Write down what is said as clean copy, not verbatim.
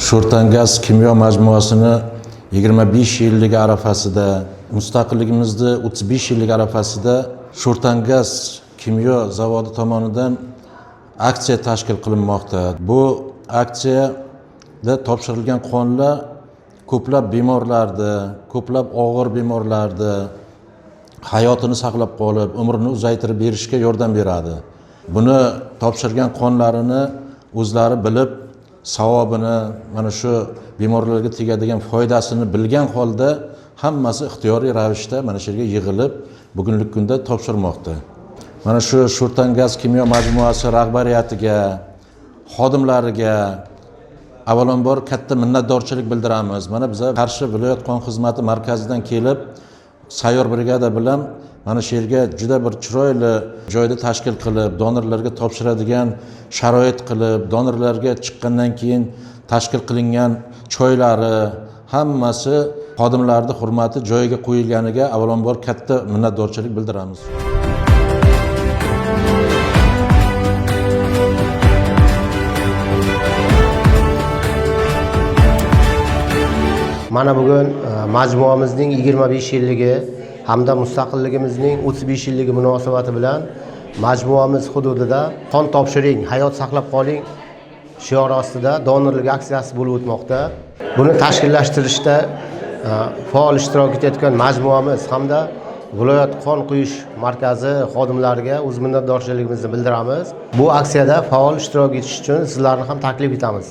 Sho'rtangaz kimyo majmuasini 25 yilligi arafasida, mustaqilligimizni 35 yilligi arafasida Sho'rtangaz kimyo zavodi tomonidan aksiya tashkil qilinmoqda. Bu aksiyada topshirilgan qonlar ko'plab bemorlarni, ko'plab og'ir bemorlarni hayotini saqlab qolib, umrini uzaytirib berishga yordam beradi. Buni topshirgan qonlarini o'zlari bilib, savobini, mana shu bemorlarga tegadigan foydasini bilgan holda hammasi ixtiyoriy ravishda mana shu yerga yig'ilib, bugungi kunda topshirmoqda. Mana shu Sho'rtangaz kimyo majmuasi rahbariyatiga, xodimlariga avvalambor katta minnatdorchilik bildiramiz. Mana biza Qarshi viloyat qon xizmati markazidan kelib, sayyor brigada bilan mana shu yerga juda bir chiroyli joyda tashkil qilib, donorlarga topshiradigan sharoit qilib, donorlarga chiqqandan keyin tashkil qilingan choylari hammasi xodimlarning hurmati joyiga qo'yilganiga avvalambor katta minnatdorchilik bildiramiz. Mana bugun majmuamizning 25 yilligi hamda mustaqilligimizning 35 yilligi munosabati bilan majmuamiz hududida qon topshiring, hayot saqlab qoling shiori ostida donorlik aksiyasi bo'lib o'tmoqda. Buni tashkillashtirishda faol ishtirok etayotgan majmuamiz hamda viloyat qon quyish markazi xodimlariga o'z minnatdorchiligimizni bildiramiz. Bu aksiyada faol ishtirok etish uchun sizlarni ham taklif etamiz.